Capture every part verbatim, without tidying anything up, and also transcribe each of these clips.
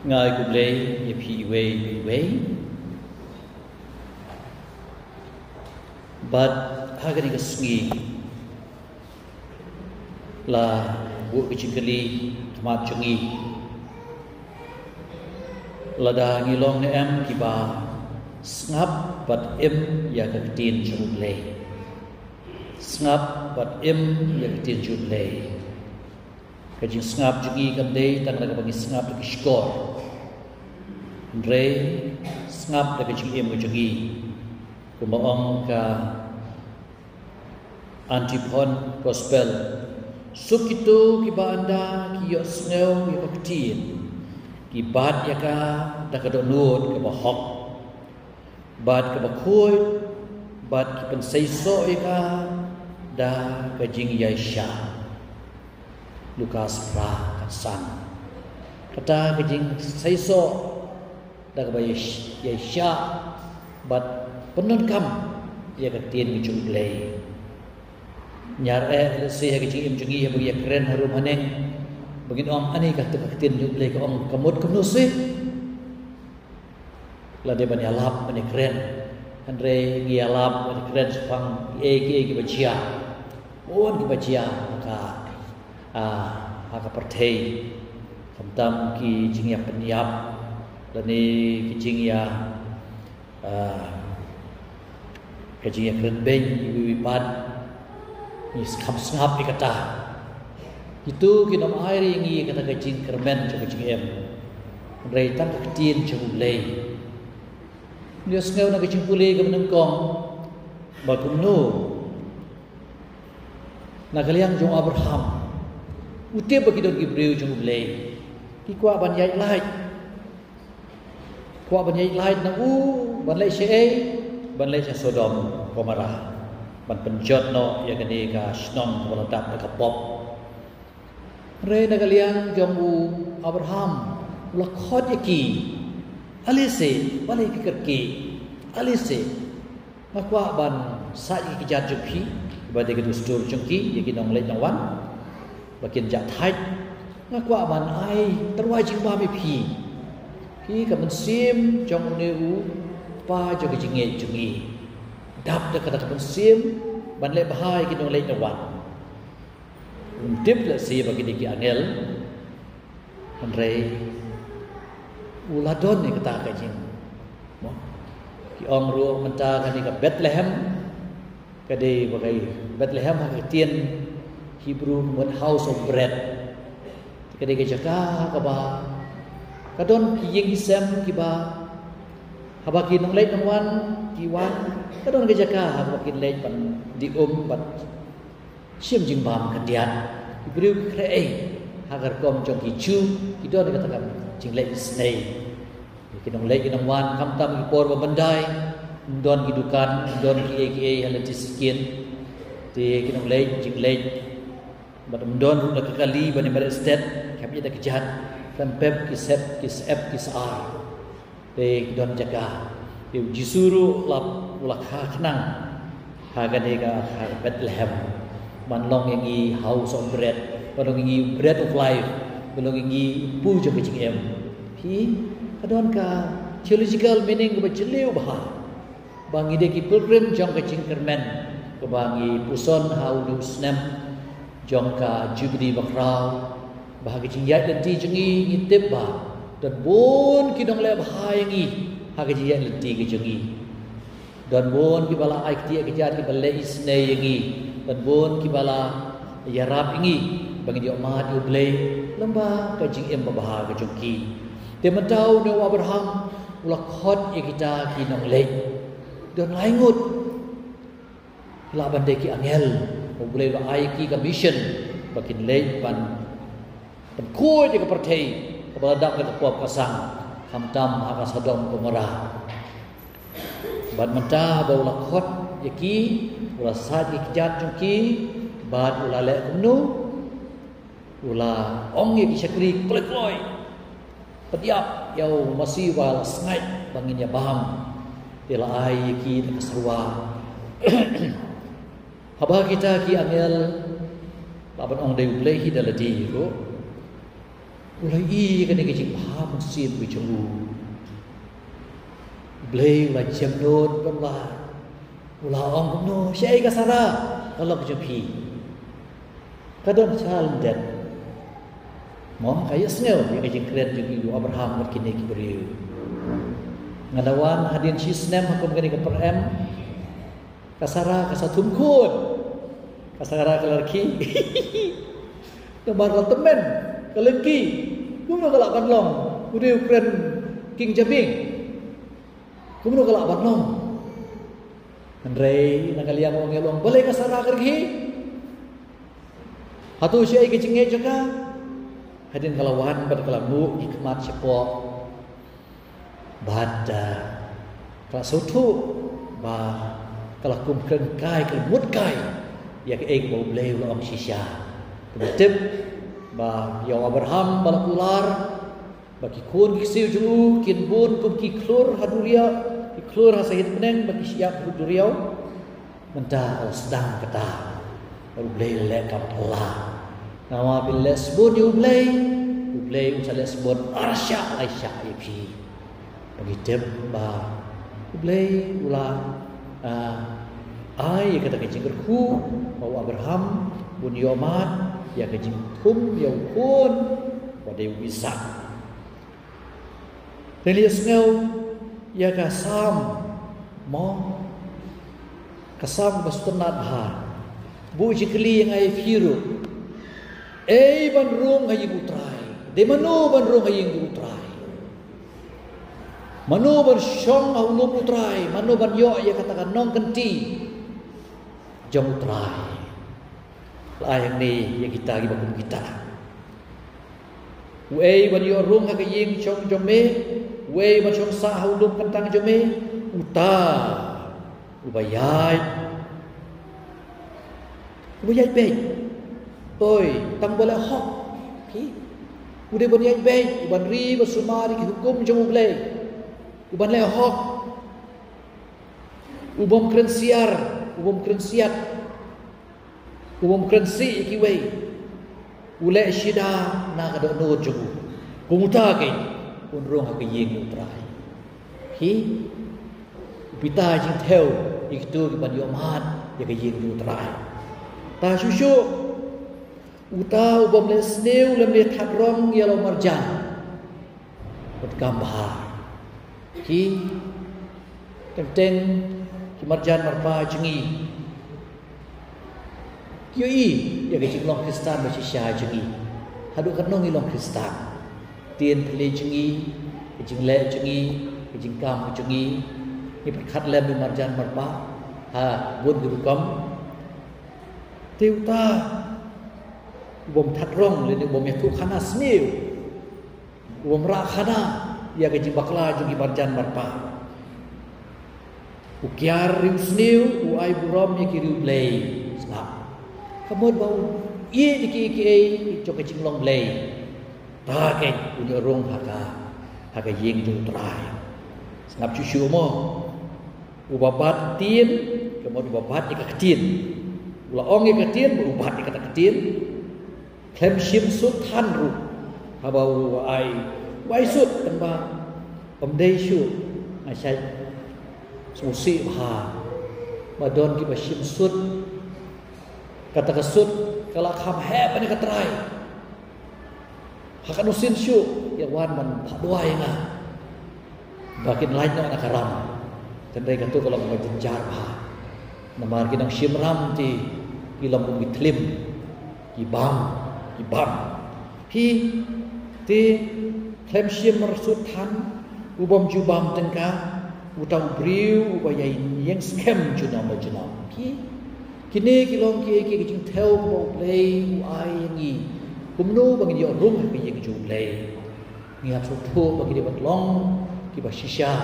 Nga ai khublei ïa phi iwei pa iwei. Bad ha kane ka sngi la buh ka jingkylli ha khmat jong ngi, lada ngi long ne em kiba sngap bad im ïa ka ktien jong U Blei. Sngap bad im ïa ka ktien jong U Blei. Ka jingsngap jong ngi kam dei tang da kaba ngi sngap da ki shkor, hynrei sngap da ka jingim ka jong ngi. Kumba ong ka antiphon gospel: Suk kito kiba ynda ki ïohsngew ïa ka ktien, ki bat ïa ka da ka dohnud kaba hok, bad kaba khuid, bad ki pynseisoh ïa ka da ka jingïaishah. Lukas phra, khatsan. Kata ka jingseisoh da kaba ïaish-, ïaishah bad pyndonkam ïa ka ktien ka jong U Blei. Ñiar eh lehse ha ka jingim jong ngi haba ngi ïakren harum haneng, ba ngin ong, ani kata ka ktien jong U Blei ka ong ka mut kumno seh. Lada ban ïalap ban ïakren, hynrei ngi ïalap ban ïakren shaphang kiei kiei kiba jia, bun kiba jia ha ka, ah, ha ka pyrthei. Khamtam ki jingïapyniap lane ki jingïa, ah, ka jingïakren beiñ iwei iwei pat, ngi kham sngap ïa kata. Kito kin ym ai ïa ngi ïa kata ka jingkyrmen jong ka jingim, hynrei tang ka ktien jong U Blei. Ngi ïohsngew na ka jingpule kaba nyngkong ba kumno, na ka liang jong u Abraham, u tip ba ki don ki briew jong U Blei, ki kwah ban ïaid lait. Kwah ban ïaid lait na u, ban leit shaei? Ban leit sha Sodom Gomorrah, ban pynjot noh ïa kane ka shnong kaba la dap da ka pop. Hynrei na ka liang jong u Abraham, u la khot ïa ki: Ale seh, balei phi kyrkieh? Ale seh, nga kwah ban sait ïa ki kjat jong phi, ba dei ka dustur jong ki, ïa ki nongleit nongwan, ba kin jah thait. Nga kwah ban ai tyrwa jingbam ïa phi. Phi ka mynsiem jong une u kpa jong ka jingngeit jong ngi. Dap da kata ka mynsiem ban leh bha ïa ki nongleit nongwan. Um tip lehse ba kine ki angel, hynrei u la don ïa kata ka jing, mo? Ki ong ruh mynta kane ka Bethlehem, ka dei ba ka Bethlehem ha ka ktien Hebrew ka mut house of bread. Ka dei ka jaka kaba ka don ki ïing ki sem kiba, haba ki nongleit nongwan ki wan, ka don ka jaka ha kaba kin leit ban dih um bad shim jingbam khyndiat. Ki briew ki khreh ei, ha ka rukom jong ki Jiw, ki don kata ka jingleit isynei. Ki nongleit ki nongwan, khamtam ki por ba myndai, ym don ki dukan, ym don kiei kiei ha lynti shisien. Te ki nongleit jingleit, bad ym don ruh da ka kali ban ïa mareh stet, ki hap ïa da ki kjat, khlem pep ki sep, ki sep, ki sar. Te ki don jaka. Te u Jisu ruh la, u la kha khnang ha kane ka, ha Bethlehem, ban long ïa ngi house of bread, ban long ïa ngi bread of life, ban long ïa ngi u pu jong ka jingim. Phi, ka don ka theological meaning kaba jylliew bha, ba ngi dei ki pilgrim jong ka jingkyrmen, kaba ngi puson ha une u snem jong ka Jubili bakhraw, ba ha ka jingïaid lynti jong ngi, ngi tip ba don bun ki nongleh bha ïa ngi ha ka jingïaid lynti ka jong ngi. Don bun kiba la ai ktieh kjat, kiba leh isynei ïa ngi. Don bun kiba la ïarap ïa ngi ba ngin ïoh mad ïa U Blei lyngba ka jingim babha ka jong ki. Te mynta une u Abraham u la khot ïa kita ki nongleit. Don lai ngut. Lah ban dei ki angel, U Blei u la ai ki ka mission ba kin leit ban, ban khuid ïa ka pyrthei kaba la dap da ka pop ka sang, khamtam ha ka Sodom Gomorrah. Bad mynta ba u la khot ïa ki, u la sait ïa ki kjat jong ki, bad u la leh kumno? U la ong ïa ki shakri kloi kloi: Pdiap ïa u masi uba la sngaid ba ngin ïa bam. Te la ai ïa ki da ka serwa. Haba kita ki angel, lah ban ong dei U Blei hi da lade ruh, U la ïohi ïa kane ka jingbha mynsiem ka jong u. U Blei u la jem nud bad u la, u la ong kumno, shaei ka Sara, ka lok jong phi. Ka don sha lyndet. Mo, ka ïohsngew ïa ka jingkren jong u Abraham bad kine ki briew. Nga la wan hadien shi snem ha kum kane ka por em. Ka Sara ka sa thum khun. Ka Sara ka la rkhie. Namar ka la tymmen ka lyngkhi. Kumno ka lah ban long? U dei u kren king jabieng. Kumno ka lah ban long? Hynrei na ka liang u ong ïa u, balei ka Sara ka rkhie? Hato shaei ka jingngeit jong ka? Hadien ka la wan bad ka la nguh ki khmat shapoh. Bad, ah, ka la sngewthuh ba ka la kum kren kai, ka la mut kai ïa kaei kaba U Blei u la ong shisha. Ka la tip ba ïa u Abraham ba la kular ba ki khun ki ksiew jong u kin bun kum ki khlur ha duriaw, ki khlur ha sahit bneng, ba ki shyiap ha duriaw. Mynta ka la sdang kata. Bad U Blei u la leh kam phylla. Namar phi leh sbun ïa U Blei, U Blei un sa leh sbun arshah laishah ïa phi. Ba ngi tip ba U Blei u la, ah, ai ïa kata ka jingkyrkhu ba u Abraham un ïohmad ïa ka jingthum ïa u khun ba dei u Isaak. Te ngi ïohsngew ïa ka Salm, mo, ka Salm ba sngewtynnat bha. Buh jingkylli ïa nga ïa phi ruh. Ei ban rung ha ïing U Trai? Dei mano ban rung ha ïing U Trai? Mano ban shong ha u lum U Trai? Mano ban ïoh ïa kata ka nongkynti jong U Trai? La ai hangne ïa kita kiba kum kita. Uei ban ïoh rung ha ka ïing shong jong me? Uei ban shong sah ha u lum kyntang jong me? Uta uba ïaid, uba ïaid beit. Oi, tang uba leh hok. Ki, u dei uban ïaid beit, uban ri, uban sumar ïa ki hukum jong U Blei. Uban leh hok. U bym kren siar, u bym kren siat. U bym kren sih ïa kiwei. U leh shida na ka dohnud jong u. Kum uta keiñ un rung ha ka ïing U Trai. Hi. U Pita jingthew ïa kito kiban ïohmad ïa ka ïing U Trai. Ta shuh shuh. Uta u bym leh sniew lem leh that rong ïa la u marjan. Bad kam bha. Ki teng teng ki marjan marpa jong ngi ki ïohi ïa ka jinglong Khristan ba shisha jong ngi. Haduh katno ngi long Khristan. Ktien pule jong ngi, ka jingleh jong ngi, ka jingkam jong ngi. Ngi pyrkhat lem ïa marjan marpa ha bun ki rukom. Te uta u bym that rong lane u bym ïathuh khana sniew. U bym rah khana ïa ka jingbakla jong ki marjan marpa. U kiar ri u sniew, u ai burom ïa ki ri u Blei. Sngap. Ka mut ba u ïeit ïa kiei kiei jong ka jinglong Blei. Ta keiñ un ïoh rung ha ka, ha ka ïing jong U Trai. Sngap shuh shuh mo. Uba bat ktien, ka mut uba bat ïa ka ktien. U la ong ïa ka ktien, u bat ïa kata ka ktien. Khlem shim sut than ruh. Haba u ai, u ai sut tang ba ym dei shuh. Nga shait sngewsih bha ba don kiba shim sut. Kata ka sut ka la kham heh ban ïa ka trai. Ha katno sien shuh ïa wan ban phah duwai ïa nga. Ba kin lait noh na ka ram. Hynrei kato ka long kaba jynjar bha. Namar ki nongshim ram te ki long kum ki thlim, ki bam, ki bam. Phi te khlem shim sut than, u bym ju bam tyngka, uta u briew uba ïeng skhem junom la junom. Ki, kine ki long ki, ki, ki jingthew ba U Blei u ai ïa ngi. Kumno ba ngin ïoh rung ha ka ïing jong U Blei. Ngi hap sngewthuh ba ki dei ban long kiba shisha,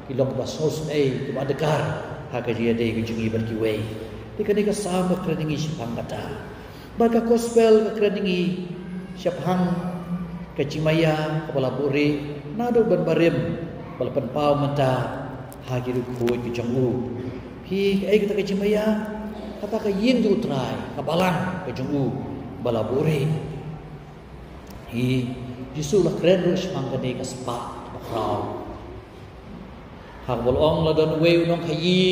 ki long kiba sngewsynei, kiba adkar ha ka jingïadei ka jong ngi bad kiwei. Te kane ka Salm ka kren ïa ngi shaphang kata. Bad ka Gospel ka kren ïa ngi shaphang ka jingmaïa kaba la buhrieh naduh ban barim ba la pynpaw mynta ha ki riewkhuid ki jong u. Phi, kaei kata ka jingmaïa? Kata ka ïing jong U Trai, ka balang ka jong u ba la buhrieh. Hi, Jisu u la kren ruh shaphang kane ka spah bakhraw. Ha kaba u la ong, la don uwei u nongkhaïi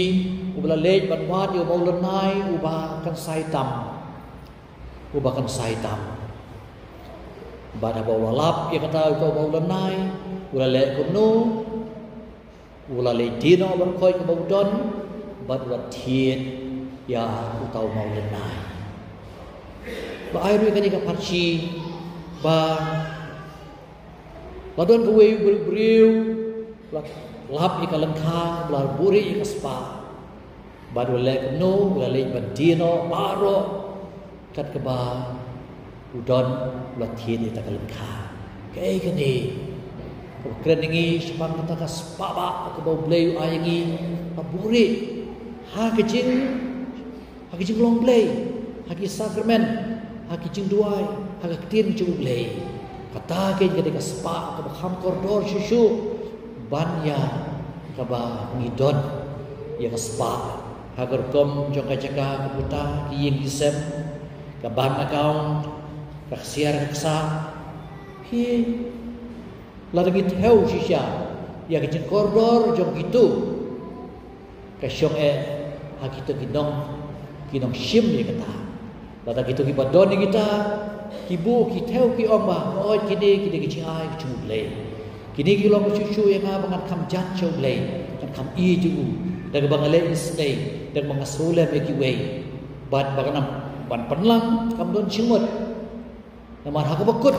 uba la leit ban wad ïa u mawlynnai uba kynsai tam. Uba kynsai tam. Bad haba u la lap ïa kata uta u mawlynnai, u la leh kumno? U la leit die noh baroh khoit kaba u don, bad u la thied ïa uta u mawlynnai. Ba ai ruh ïa kane ka pharshi ba la don kawei u briew, briew, la lap ïa ka lyngkha, la buhrieh ïa ka spah. Bad u la leh kumno? U la leit ban die noh baroh kat kaba u don, u la thied ïa kata ka lyngkha. Kaei kane? Kaba kren ïa ngi shaphang kata ka spah ba kaba U Blei u ai ïa ngi, ka buhrieh ha ka jing, ha ka jinglong Blei, ha ki sakramen, ha ki jingduwai, ha ka ktien jong U Blei. Kata kein ka dei ka spah kaba kham kordor shuh shuh ban ïa kaba ngi don ïa ka spah ha ka rukom jong ka jaka, ka puta, ki ïing ki sem, ka bank account, ka ksiar ka ksah. Hi, lada ngi thew shisha ïa ka jingkordor jong kito, ka shong eh ha kito ki nong, ki nongshim ïa kata. Lada kito kiba don ïa kita ki buh, ki thew, ki ong ba, oi, kine ki dei ki jingai ka jong U Blei. Kine ki long shuh shuh ïa nga ba ngan kham jan sha U Blei, ngan kham ïeit ïa u da kaba nga leh isynei, da kaba nga sngewlem ïa kiwei. Bad ba kan ym ban pynlang, kam don jingmut. Namar ha kaba kut,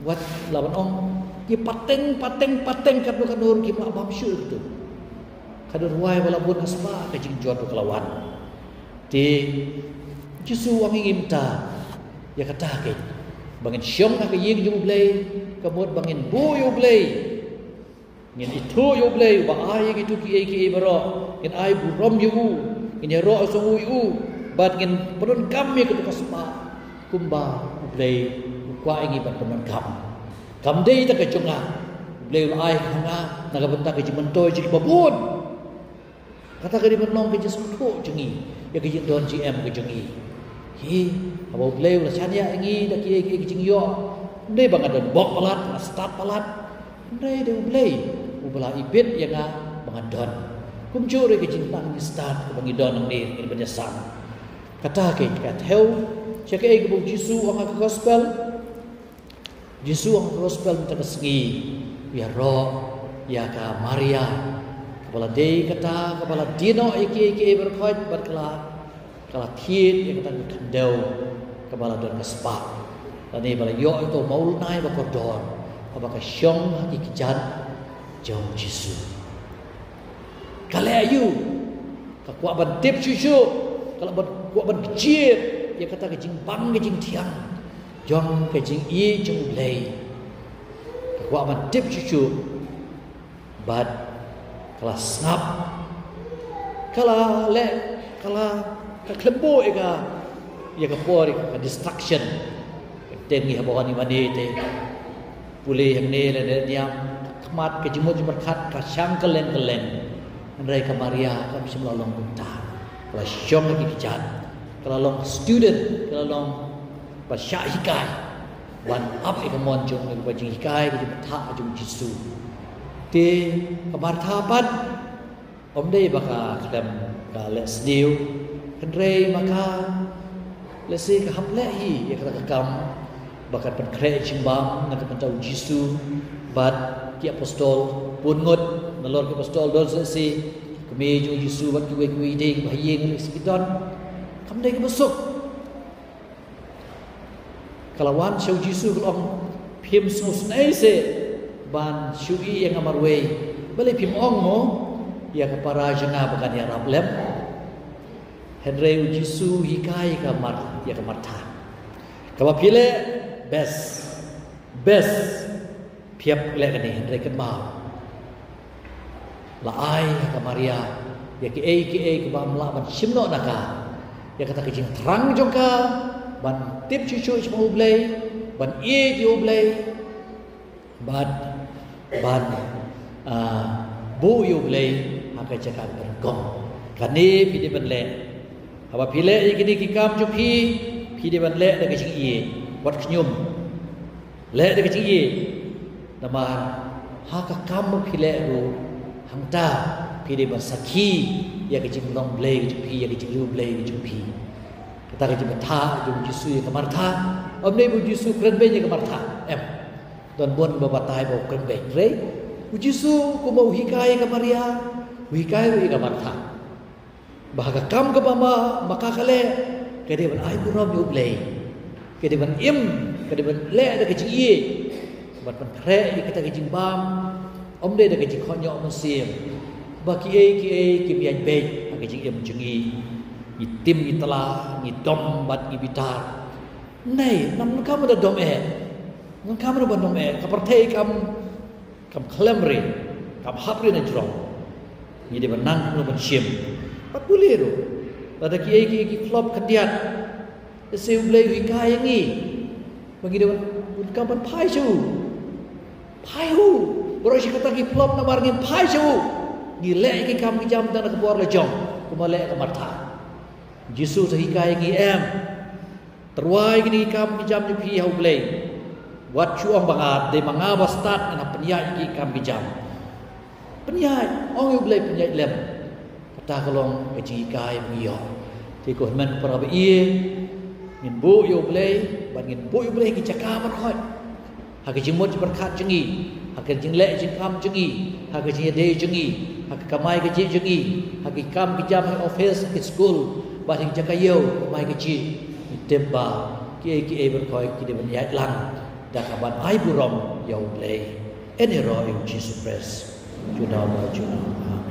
wat la ban ong, ki pateng, pateng, pateng katno katno ruh kim lah bam shuh ïa kito. Ka don rwai ba la bun ka spah, ka jingjot ruh ka la wan. Te Jisu u ong ïa ngi mynta ïa kata kein, ba ngin shong ha ka ïing jong U Blei, ka mut ba ngin buh ïa U Blei. Ngin ithuh ïa U Blei uba ai ïa kito kiei kiei baroh. Ngin ai burom ïa u. Ngin ïaroh sngewbha ïa u. Bad ngin pyndonkam ïa kato ka spah kumba U Blei u kwah ïa ngi ban pyndonkam. Kam dei tang ka jong nga. U Blei u la ai ha nga na ka bynta ka jingmyntoi jong kiba bun. Kata ka dei ban long ka jingsngewthuh jong ngi ïa ka jingdon jingem ka jong ngi. Hi, haba U Blei u la shaniah ïa ngi da kiei kiei ki jingïoh, ym dei ba nga don bok palat, nga stad palat. Hynrei dei U Blei uba la ibit ïa nga ba ngan don. Kumjuh ruh ka jingnang jingstad kaba ngi don hangne, ngi ban ïasam. Kata kein ka thew sha kaei kaba U Jisu u ong ha ka gospel. Jisu u ong ha ka gospel mynta ka sngi, u ïaroh ïa ka Maria, kaba la dei kata kaba la die noh ïa kiei kiei baroh khoit, bad ka la, ka la thied ïa kata ka khyndew kaba la don ka spah. Lane ba la ïoh ïa uto u mawlynnai ba kordor, kaba ka shong ha ki kjat jong U Jisu. Ka leh aïu? Ka kwah ban tip shuh shuh, ka la ban, kwah ban kjit ïa kata ka jingbang ka jingthiang jong ka jingïeit jong U Blei. Ka kwah ban tip shuh shuh. Bad ka la sngap. Ka la leh, ka la, ka khlem buh ïa ka, ïa ka por, ïa ka distraction. Te ngi haba wan ïa mane te pule hangne lane niam, khmat, ka jingmut jingpyrkhat ka shang kylleng kylleng. Hynrei ka Maria kam shym la long kumta. Ka la shong ha ki kjat. Ka la long student, ka la long ba shah hikai. Ban ap ïa ka mon jong u, ïa ka jinghikai, ka jingpyrkhat jong U Jisu. Te ka Martha pat, ym dei ba ka khlem, ka leh sniew. Hynrei ma ka, lehse ka hap leh hi ïa kata ka kam ba kan pynkhreh jingbam na ka bynta U Jisu bad ki apostol. Bun ngut nalor ki apostol don seh seh, kmie jong U Jisu bad kiwei kiwei de kiba ha ïing lehse ki don. Kam dei kaba suk. Ka la wan sha U Jisu ka la ong, phim sngewsynei seh ban shu ïeh ïa nga marwei. Balei phim ong mo ïa ka para jong nga ba kan ïarap lem? Hynrei U Jisu u hikai ïa ka Mar-, ïa ka Martha. Kaba phi leh best, best. Phi hap leh kane, hynrei kynmaw, la ai ha ka Maria ïa kiei kiei kiba ym lah ban shim noh na ka. Ïa kata ka jingthrang jong ka ban tip shuh shuh shaphang U Blei, ban ïeit ïa U Blei, bad ban, ah, buh ïa U Blei ha ka jaka kaba nyngkong. Kane phi dei ban leh. Haba phi leh ïa kine ki kam jong phi, phi dei ban leh da ka jingïeit. Wat khñium. Leh da ka jingïeit. Namar ha ka kam ba phi leh ruh, hangta phi dei ban sakhi ïa ka jinglong Blei ka jong phi, ïa ka jingriewblei ka jong phi. Kata ka jingbatai jong u Jisu ïa ka Martha. Ym dei ba u Jisu kren beiñ ïa ka Martha, em. Don bun ba batai ba u kren beiñ, hynrei u Jisu kumba u hikai ïa ka Maria, u hikai ruh ïa ka Martha. Ba ha ka kam kaba ma, ma ka ka leh, ka dei ban ai burom ïa u Blei. Ka dei ban im, ka dei ban leh da ka jingïeit. Ban pynkhreh ïa kata ka jingbam, ym dei da ka jingkohnguh mynsiem. Ba kiei kiei kim ïaid beit ha ka jingim jong ngi. Ngi tim ngi tla, ngi dom bad ngi bitar. Nei, nang kam da dom eh. Nang kam da ban dom eh. Ka pyrthei kam, kam khlem ri, kam hap ri na jrong. Ngi dei ban nang kumno ban shim. Bad pule ruh. Lada kiei kiei ki flop khyndiat. Te sa u Blei u hikai ïa ngi. Ba ngi dei ban, un kam ban phai sha u. Phai u. Baroh shi katta ki flop namar ngim phai sha u. Ngi leh ki kam ki jam tang na ka bor la jong. Kumba leh ka Martha. Jisu sa hikai ïa ngi, em. Tyrwa ïa kine ki kam ki jam jong phi ha u Blei. Wat shu ong ba nga dei ma nga ba stad ngan hap pynïaid ïa ki kam ki jam. Pynïaid, ong ïa u Blei pynïaid lem. Kata ka long ka jinghikai ba ngi ïoh. Te ko hynmen ko para ba ïeit, ngin buh ïa u Blei, bad ngin buh ïa u Blei ha ki jaka baroh. Ha ka jingmut jingpyrkhat jong ngi, ha ka jingleh jingkam jong ngi, ha ka jingïadei jong ngi, ha ka kamai kajih jong ngi, ha ki kam ki jam ha office, ha ki skul, bad ha ki jaka ïew, kamai kajih. Ngi tip ba kiei kiei baroh ki dei ban ïaid lang da ka ban ai burom ïa u Blei. Yn ïaroh ïa u Jisu Khrist. Junom junom.